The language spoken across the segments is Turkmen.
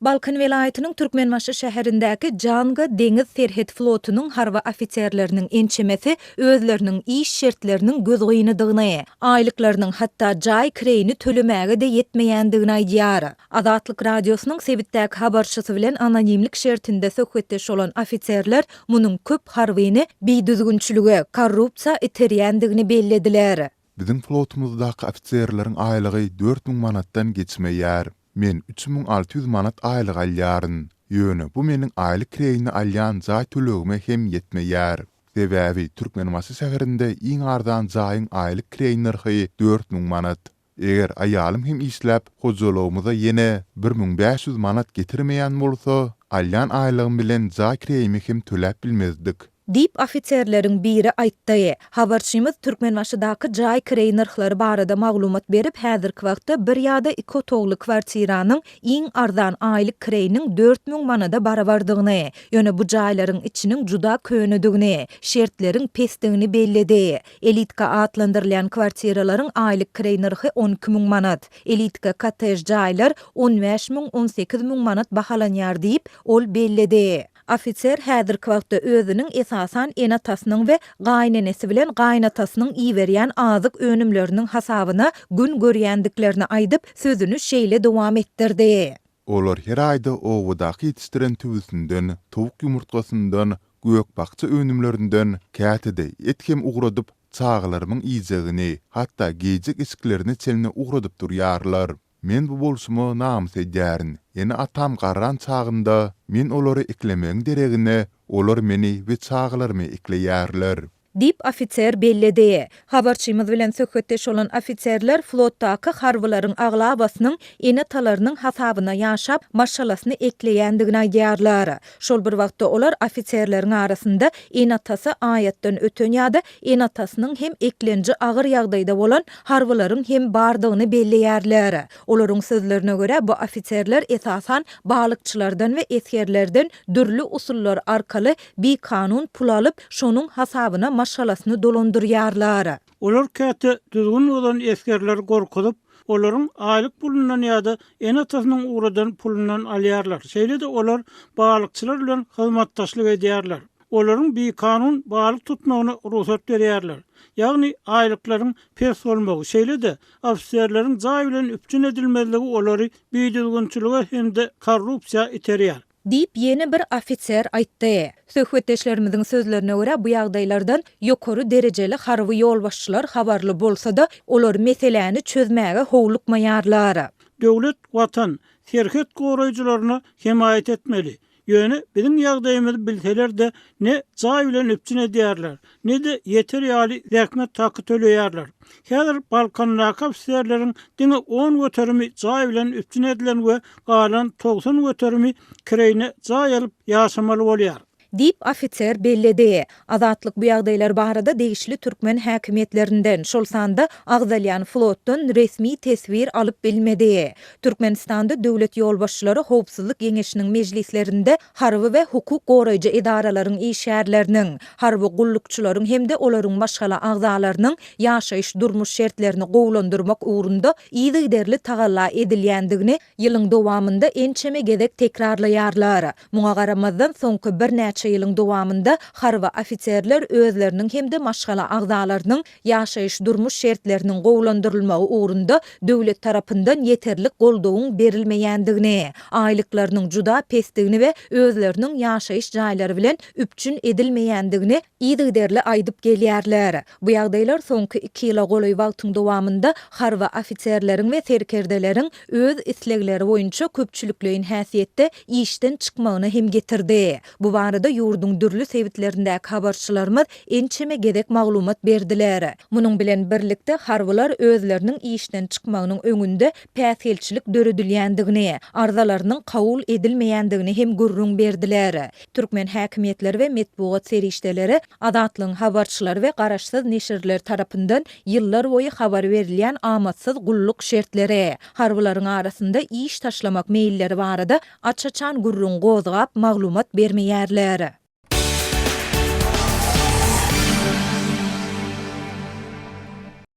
Balkan welaýatynyň Türkmenbaşy şäherindäki Janga deňiz serhet flotunyň harby ofiserleriniň ençemesi özleriniň iş şertleriniň gözgynydygyny, aýlyklarynyň hatda jaý kireýini tölemäge-de ýetmeýändigini aýdýar. Azatlyk Radiosynyň sebitdäki habarçysy bilen anonimlik şertinde söhbetdeş bolan ofiserler munuň köp harbyny bidüzgünçilige, korrupsiýa iterýändigini bellediler. Biziň flotumyzdaky ofiserleriň aýlygy 4000 manatdan geçmeýär. Men 3600 manat aýlyk alýaryn. Ýöne bu meniň aýlyk kireýine alýan jaý tölegime hem ýetmeýär. Sebäbi Türkmenbaşy şäherinde iň arzan jaýyň aýlyk kireý nyrhy 4000 manat. Eger aýalym hem işläp, hojalygymyza ýene 1500 manat getirmeýän bolsa, alýan aýlygym bilen jaý kireýimi hem töläp bilmezdik. Diýip, ofiserleriň biri aýtdy. Habarçymyz Türkmenbaşydaky jaý kireý nyrhlary barada maglumat berip, häzirki wagtda bir ýa-da iki otagly kwartiranyň iň arzan aýlyk kireýiniň 4000 manada barabardygyny, ýöne bu jaýlaryň içiniň juda könedigini, şertleriň pesdigini belledi. Elitka atlandyrylýan kwartiralaryň aýlyk kireý nyrhy 12 müň manat, elitka kottej jaýlar on bäş müň, on sekiz müň manat bahalanýar diýip, ol belledi. Ofiser häzirki wagtda özüniň esasan ene-atasynyň we gaýynenesi bilen gaýynatasynyň iberýän azyk önümleriniň hasabyna gün görýändiklerini aýdyp, sözüni şeýle dowam etdirdi. Olar her aýda obadaky ýetişdiren tüwüsinden, towuk ýumurtgasyndan, gök-bakja önümlerinden, käte-de et hem ugradyp, çagalarymyň iýjegini, hatda geýjek eşiklerine çenli ugradyp durýarlar. Men bu bolşuma namys edýärin. Ene-atam garran çagynda, men olary eklemegiň deregine, olar meni we çagalarymy ekleýärler. Diýip, ofiser belledi. Habarçymyz bilen söhbetdeş bolan ofiserler flotdaky harbylaryň aglabasynyň ene-atalarynyň hasabyna ýaşap, maşgalasyny ekleýändigini aýdýarlar. Şol bir wagtda olar ofiserleriň arasynda ene-atasy aýatdan öten ýa-da ene-atasynyň hem eklenji agyr ýagdaýda bolan harbylaryň hem bardygyny belleýärler. Olaryň sözlerine görä, bu ofiserler esasan balykçylardan we esgerlerden dürli usullar arkaly bikanun pul alyp, şonuň hasabyna maşgalasyny dolandyrýarlar. Olar käte düzgün bozan esgerleri gorkuzyp, olaryň aýlyk pulundan ýa-da ene-atasynyň ugradan pulundan alýarlar. Şeýle-de olar balykçylar bilen hyzmatdaşlyk edýärler. Olaryň bikanun balyk tutmagyna rugsat berýärler. Ýagny aýlyklaryň pes bolmagy, şeýle-de ofiserleriň jaý bilen üpjün edilmezligi olary bidüzgünçilige hem-de korrupsiýa iterýär. Diýip, ýene bir ofiser aýtdy. Söhbetdeşlerimiziň sözlerine görä, bu ýagdaýlardan ýokary derejeli harby ýolbaşçylar habarly bolsa-da, olar meseläni çözmäge howlukmaýarlar. Döwlet Watan, serhet goraýjylaryna hemaýat etmeli. Ýöne biziň ýagdaýymyzy bilseler-de, ne jaý bilen üpjün edýärler, ne-de ýeter ýaly zähmet haky töleýärler. Häzir Balkandaky ofiserleriň diňe on göterimi jaý bilen üpjün edilen we galan 90 göterimi kireýine jaý alyp ýaşamaly bolýar. Diýip, ofiser belledi. Azatlyk bu ýagdaýlar barada degişli türkmen häkimiýetlerinden, şol sanda agzalýan flotdan resmi teswir alyp bilmedi. Türkmenistanda döwlet ýolbaşçylary Howpsuzlyk geňeşiniň mejlislerinde harby we hukuk goraýjy edaralaryň işgärleriniň, harby gullukçylaryň hem-de olaryň maşgala agzalarynyň ýaşaýyş-durmuş şertlerini gowulandyrmak ugrunda yzygiderli tagalla edilýändigini ýylyň dowamynda ençeme gezek tekrarlaýarlar. Muňa garamazdan, soňky birnäçe ýylyň dowamynda harby ofiserler özleriniň hem-de maşgala agzalarynyň ýaşaýyş-durmuş şertleriniň gowulandyrylmagy ugrunda döwlet tarapyndan ýeterlik goldawyň berilmeýändigini, aýlyklarynyň juda pesdigini we özleriniň ýaşaýyş jaýlary bilen üpjün edilmeýändigini yzygiderli aýdyp gelýärler. Bu ýagdaýlar soňky iki ýyla golaý wagtyň dowamynda harby ofiserleriň we serkerdeleriň öz islegleri boýunça köpçülikleýin häsiýetde işden çykmagyna hem getirdi. Bu barada ýurduň dürli sebitlerindäki habarçylarymyz ençeme gezek maglumat berdiler. Munuň bilen birlikde, harbylar özleriniň işden çykmagynyň öňünde päsgelçilik döredilýändigini, arzalarynyň kabul edilmeýändigini hem gürrüň berdiler. Türkmen häkimiýetleri we metbugat serişdeleri Azatlygyň habarçylary we garaşsyz neşirler tarapyndan ýyllar boýy habar berilýän amatsyz gulluk şertleri, harbylaryň arasynda iş taşlamak meýilleri barada aç-açan gürrüň gozgap, maglumat bermeýärler.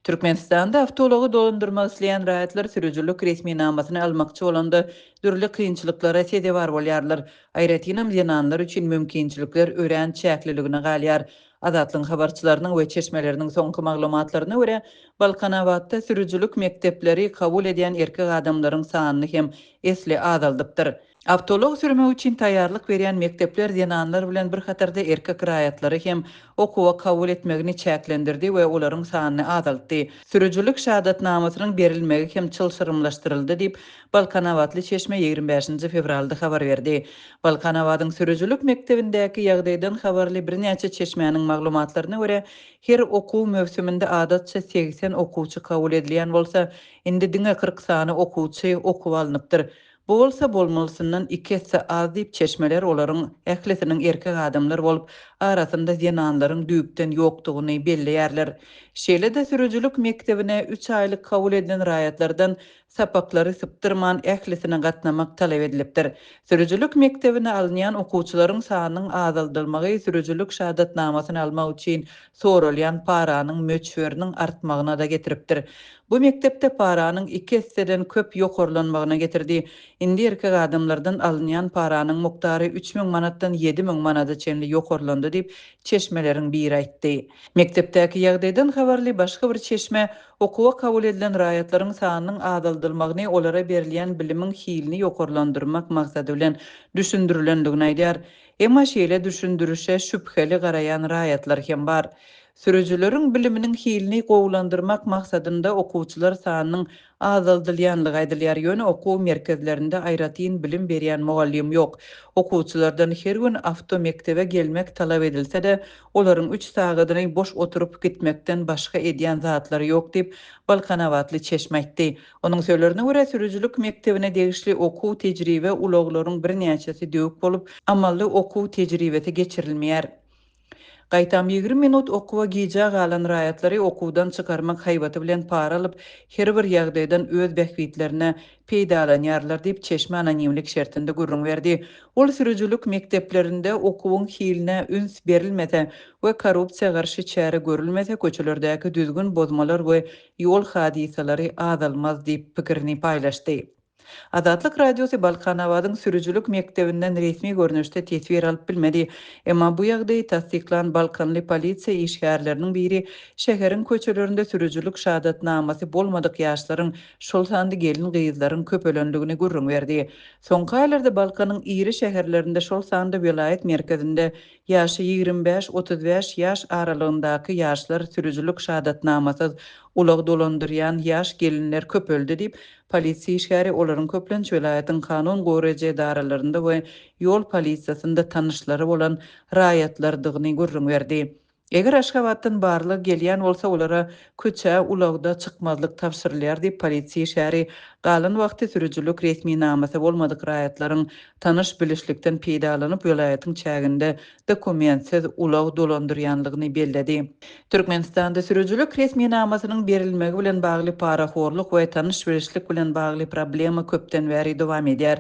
Türkmenistanda awtoulagy dolandyrmak isleýän raýatlar sürüjilik resminamasyny almakçy bolanda dürli kynçylyklara sezewar bolýarlar. Aýratynam zenanlar üçin mümkinçilikler örän çäkliligine galýar. Azatlygyň habarçylarynyň we çeşmeleriniň soňky maglumatlaryna görä, Balkanabatda sürüjilik mekdepleri kabul edýän erkek adamlaryň sanyny hem esli azaldypdyr. Awtoulag sürmek üçin taýýarlyk berýän mekdepler zenanlar bilen bir hatarda erkek raýatlary hem okuwa kabul etmegini çäklendirdi we olaryň sanyny azaltdy. Sürüjilik şahadatnamasynyň berilmegi hem çylşyrymlaşdyryldy diýip, balkanabatly çeşme 25-nji fewralda habar berdi. Balkanabadyň sürüjilik mekdebindäki ýagdaýdan habarly birnäçe çeşmäniň maglumatlaryna görä, her okuw möwsüminde adatça 80 okuwçy kabul edilýän bolsa, indi diňe 40 sany okuwçy okuwa alnypdyr. Bu bolsa bolmalysyndan iki esse az diýip, çeşmeler olaryň ählisiniň erkek adamlar bolup, arasynda zenanlaryň düýpden ýokdugyny belleýärler. Şeýle-de sürüjilik mekdebine üç aýlyk kabul edilen raýatlardan sapaklary sypdyrman ählisine gatnamak talap edilipdir. Sürüjilik mekdebine alynýan okuwçylaryň sanynyň azaldylmagy sürüjilik şahadatnamasyny almak üçin soralýan paranyň möçberiniň artmagyna-da getiripdir. Bu mekdepde paranyň iki esseden köp ýokarlanmagyna getirdi. Indi erkek adamlardan alynýan paranyň mukdary 3000 manatdan 7000 manada çenli ýokarlandy diýip, çeşmeleriň biri aýtdy. Mekdepdäki ýagdaýdan habarly başga bir çeşme okuwa kabul edilen raýatlaryň sanynyň azaldylmagyny olara berilýän bilimiň hilini ýokarlandyrmak maksady bilen düşündirilendigini aýdýar. Emma şeýle düşündirişe şübheli garaýan raýatlar hem bar. Sürüjileriň biliminiň hilini gowulandyrmak maksadynda okuwçylar sanynyň azaldylýanlygy aýdylýar, ýöne okuw merkezlerinde aýratyn bilim berýän mugallym ýok. Okuwçylardan her gün awtomekdebe gelmek talap edilse-de, olaryň üç sagadyny boş oturyp gitmekden başga edýän zatlary ýok diýip, balkanabatly çeşme aýtdy. Onuň sözlerine görä, sürüjilik mekdebine degişli okuw-tejribe ulaglaryň birnäçesi döwük bolup, amaly okuw tejribesi geçirilmeýär. Gaýtam 20 minut okuwa gijä galan raýatlary okuwdan çykarmak haýbaty bilen para alyp, her bir ýagdaýdan öz bähbitlerine peýdalanýarlar diýip, çeşme anonimlik şertinde gürrüň berdi. Ol sürüjilik mekdeplerinde okuwyň hiline üns berilmese we korrupsiýa garşy çäre görülmese, köçelerdäki düzgün bozmalar we ýol hadysalary azalmaz diýip, pikirini paýlaşdy. Azatlyk Radiosy Balkanabadyň sürüjilik mekdebinden resmi görnüşde teswir alyp bilmedi. Emma bu ýagdaýy tassyklan balkanly polisiýa işgärleriniň biri şäheriň köçelerinde sürüjilik şahadatnamasy bolmadyk ýaşlaryň, şol sanda gelin-gyzlaryň köpelendigini gürrüň berdi. Soňky aýlarda Balkanyň iri şäherlerinde, şol sanda welaýat merkezinde Ýaşy 25, 35 ýaş aralygyndaky ýaşlar sürüjilik şahadatnamasyz ulag dolandyrýan ýaş gelinler köpeldi diýip, polisiýa işgäri olaryň köplenç welaýatyň kanun goraýjy edaralarynda we ýol polisiýasynda tanyşlary bolan raýatlardygyny gürrüň berdi. Eger Aşgabatdan barlag gelýän bolsa, olara köçä ulagda çykmazlyk tabşyrylýar diýip, polisiýa işgäri galan wagty sürüjilik resminamasy bolmadyk raýatlaryň tanyş-bilişlikden peýdalanyp, welaýatyň çäginde dokumentsiz ulag dolandyrýanlygyny belledi. Türkmenistanda sürüjilik resminamasynyň berilmegi bilen bagly parahorluk we tanyş-bilişlik bilen bagly problema köpden bäri dowam edýär.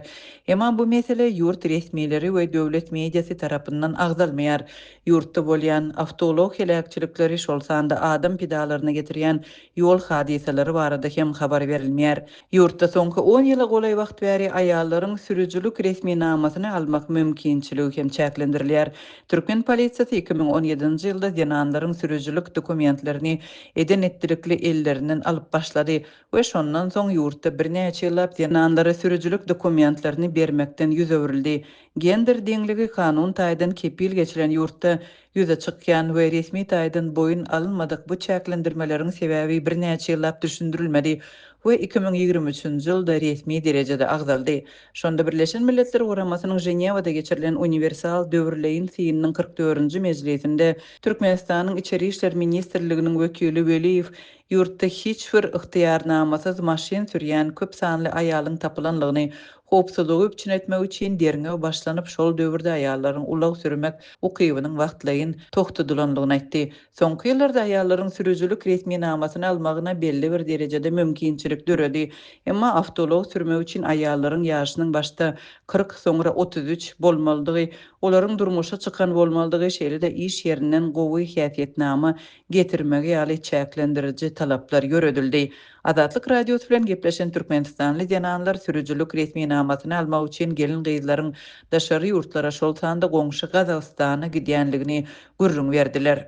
Emma bu mesele ýurt resmileri we döwlet mediasy tarapyndan agzalmaýar. Ýurtda bolýan awtoulag heläkçilikleri, şol sanda adam pidalaryna getirýän ýol hadysalary barada hem habar berilmeýär. Ýurtda soňky on ýyla golaý wagt bäri aýallaryň sürüjilik resminamasyny almak mümkinçiligi hem çäklendirilýär. Türkmen polisiýasy 2017-nji ýylda zenanlaryň sürüjilik dokumentlerini eden-etdilikli ellerinden alyp başlady we şondan soň ýurtda birnäçe ýyllap zenanlara sürüjilik dokumentlerini bermekden ýüz öwrüldi. Gender deňligi kanun taýdan kepil geçilen ýurtda ýüze çykýan we resmi taýdan boýun alynmadyk bu çäklendirmeleriň sebäbi birnäçe ýyllap düşündirilmedi we 2023-nji ýylda resmi derejede agzaldy. Şonda Birleşen Milletler Guramasynyň Ženewada geçirilen Uniwersal döwürleýin synynyň 44-nji mejlisinde Türkmenistanyň Içeri işler ministrliginiň wekili Weliýew ýurtda hiç bir ygtyýarnamasyz maşyn sürýän köp sanly aýalyň tapylanlygyny, howpsuzlygy üpjün etmek üçin derňew başlanyp, şol döwürde aýallaryň ulag sürmek ukybynyň wagtlaýyn togtadylanlygyny aýtdy. Soňky ýyllarda aýallaryň sürüjilik resminamasyny almagyna belli bir derejede mümkinçilik döredi. Emma awtoulag sürmek üçin aýallaryň ýaşynyň başda 40, soňra 33 bolmalydygy, olaryň durmuşa çykan bolmalydygy, şeýle-de iş ýerinden gowy häsiýetnama getirmegi ýaly çäklendiriji. talaplar ýöredildi. Azatlyk Radiosy bilen gepleşen türkmenistanly zenanlar sürüjilik resminamasyny almak üçin gelin-gyzlaryň daşary ýurtlara, şol sanda goňşy Gazagystana gidýänligini gürrüň berdiler.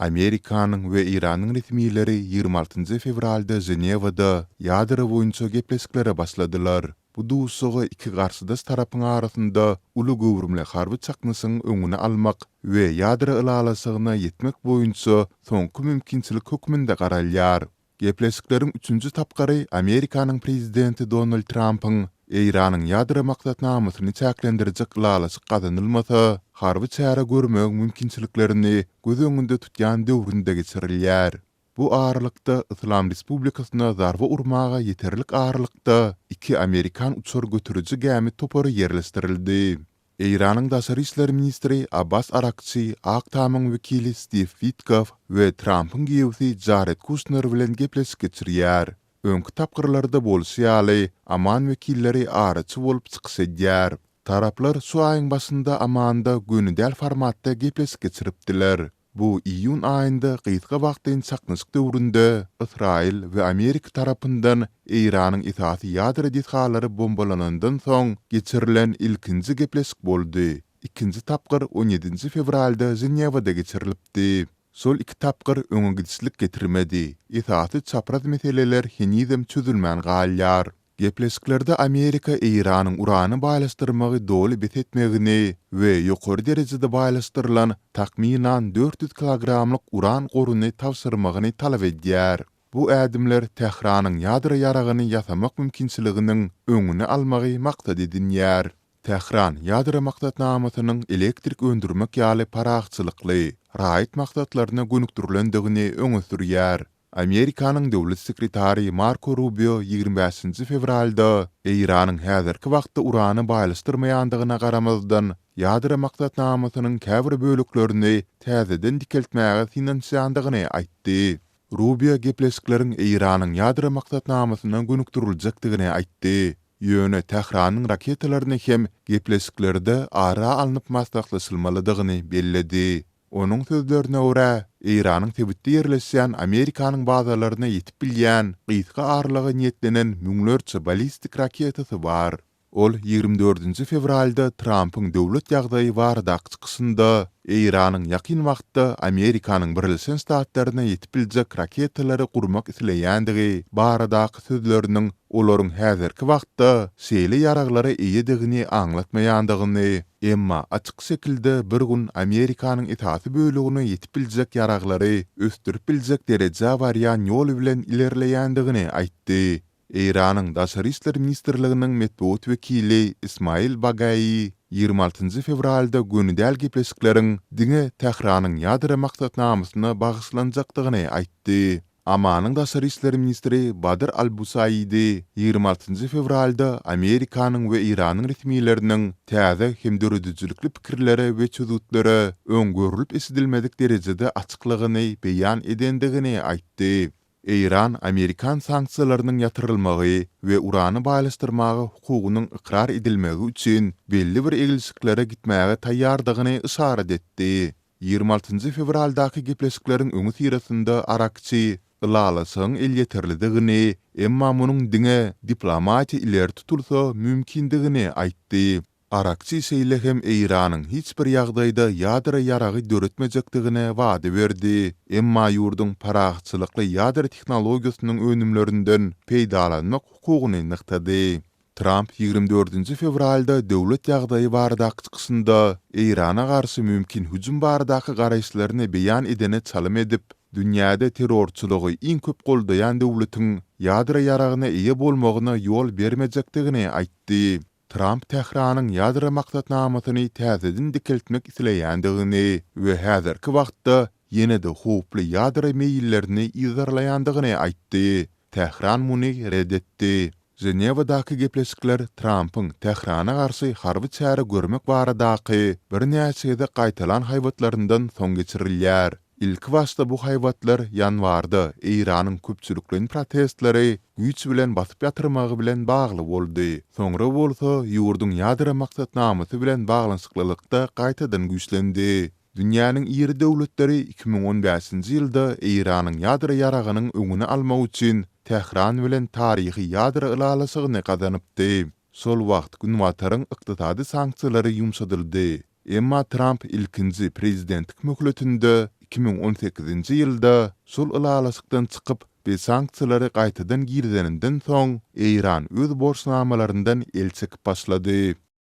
Amerikanyň we Eýranyň resmileri 26 fewralda Ženewada ýadro boýunça gepleşiklere başladylar. Bu duşuşyga iki garşydaş tarapyň arasynda uly göwrümli harby çaknyşygyň öňüni almak we ýadro ylalaşygyna ýetmek boýunça soňky mümkinçilik hökmünde garalýar. Gepleşikleriň üçünji tapgyry Amerikanyň prezidenti Donald Trampyň Eýranyň ýadro maksatnamasyny çäklendirjek ylalaşyk gazanylmasa, harby çäre görmegiň mümkinçiliklerini göz öňünde tutýan döwründe geçirilýär. Bu aralykda, Yslam Respublikasyna zarba urmaga ýeterlik aralykda iki amerikan uçar göteriji gämi topary ýerleşdirildi. Eýranyň daşary işler ministri Abbas Arakçi Ak Tamyň wekili Stiw Witkoff we Trampyň giýewsi Jared Kuşner bilen gepleşik geçirýär. Öňki tapgyrlarda bolşy ýaly, Oman wekilleri araçy bolup çykyş edýär. Taraplar şu aýyň başynda Omanda göni däl formatda gepleşik geçiripdiler. Bu iýun aýynda gysga wagtlaýyn çaknyşyk döwründe Ysraýyl we Amerika tarapyndan Eýranyň esasy ýadro desgalary bombalanandan soň geçirilen ilkinji gepleşik boldy. Ikinji tapgyr on ýedinji fewralda Ženewada geçirilipdi. Şol iki tapgyr öňe gidişlik getirmedi. Esasy çapraz meseleler henizem çözülmän galýar. Gepleşiklerde Amerika Eýranyň urany baýlaşdyrmagy doly bes etmegini we ýokary derejede baýlaşdyrylan takmynan 400 kilogramlyk uran goruny tabşyrmagyny talap edýär. Bu ädimler Tähranyň ýadro ýaragyny ýasamak mümkinçiliginiň öňüni almagy maksat edinýär. Tähran ýadro maksatnamasynyň elektrik öndürmek ýaly parahatçylykly, raýat maksatlaryna gönükdirilendigini öňe sürýär. Amerikanyň döwlet sekretary Marko Rubio 25 fewralda Eýranyň häzirki wagtda urany baýlaşdyrmaýandygyna garamazdan, ýadro maksatnamasynyň käbir böleklerini täzeden dikeltmäge synanyşýandygyny aýtdy. Rubio gepleşikleriň Eýranyň ýadro maksatnamasyna gönükdiriljekdigini aýtdy. Ýöne Tähranyň raketalaryny hem gepleşiklerde ara alnyp maslahatlaşylmalydygyny belledi. Onuň sözlerine görä, Eýranyň sebitde ýerleşýän Amerikanyň bazalaryna ýetip bilýän gysga aralyga niýetlenen müňlerçe ballistik raketasy bar. Ol 24 fewralda Trampyň döwlet ýagdaýy baradaky çykyşynda Eýranyň ýakyn wagtda Amerikanyň Birleşen Ştatlaryna ýetip biljek raketalary gurmak isleýändigi baradaky sözleriniň olaryň häzirki wagtda şeýle ýaraglara eýedigini aňlatmaýandygyny, emma açyk şekilde bir gün Amerikanyň esasy bölegine ýetip biljek ýaraglary ösdürip biljek derejä barýan ýol bilen ilerleýändigini aýtdy. Eýranyň Daşary işler ministrliginiň metbugat wekili Ismail Bagaýi 26 fewralda göni däl gepleşikleriň diňe Tähranyň ýadro maksatnamasyna bagyşlanjakdygyny aýtdy. Omanyň daşary işler ministri Badr al-Busaidi 26 fewralda Amerikanyň we Eýranyň resmileriniň täze hem döredijilikli pikirlere we çözgütlere öň görlüp-eşidilmedik derejede açyklygyny beýan edendigini aýtdy. Eýran amerikan sanksiýalarynyň ýatyrylmagy we urany baýlaşdyrmaga hukugynyň ykrar edilmegi üçin belli bir eglişiklere gitmäge taýýardygyny yşarat etdi. 26 fewraldaky gepleşikleriň öňüsyrasynda Arakçi ylalaşygyň elýeterlidigini, emma munuň diňe diplomatiýa ileri tutulsa mümkindigini aýtdy. Arakçi şeýle hem Eýranyň hiç bir ýagdaýda ýadro ýaragy döretmejekdigine wada berdi, emma ýurduň parahatçylykly ýadro tehnologiýasynyň önümlerinden peýdalanmak hukugyny nygtady. Tramp 24 fewralda döwlet ýagdaýy baradaky çykyşynda Eýrana garşy mümkin hüjüm baradaky garaýyşlaryny beýan edene çalym edip, dünýäde terrorçylygy iň köp goldaýan döwletiň ýadro ýaragyna eýe bolmagyna ýol bermejekdigini aýtdy. Tramp Tähranyň ýadro maksatnamasyny täzeden dikeltmek isleýändigini we häzirki wagtda ýene-de howply ýadro meýillerini yzarlaýandygyny aýtdy. Tähran muny ret etdi. Ženewadaky gepleşikler Trampyň Tährana garşy harby çäre görmek baradaky birnäçe gezek gaýtalan haýbatlaryndan soň geçirilýär. Ilkibaşda bu haýbatlar ýanwarda Eýranyň köpçülikleýin protestleri güýç bilen basyp ýatyrmagy bilen bagly boldy, soňra bolsa ýurduň ýadro maksatnamasy bilen baglanyşyklylykda gaýtadan güýçlendi. Dünýäniň iri döwletleri 2015-nji ýylda Eýranyň ýadro ýaragynyň öňüni almak üçin Tähran bilen taryhy ýadro ylalaşygyny gazanypdy. Şol wagt Günbataryň ykdysady sanksiýalary ýumşadyldy. Emma Tramp ilkinji prezidentlik möhletinde, 2018-nji ýylda şol ylalaşykdan çykyp we sanksiýalary gaýtadan girizeninden soň, Eýran öz borçnamalaryndan el çekip başlady.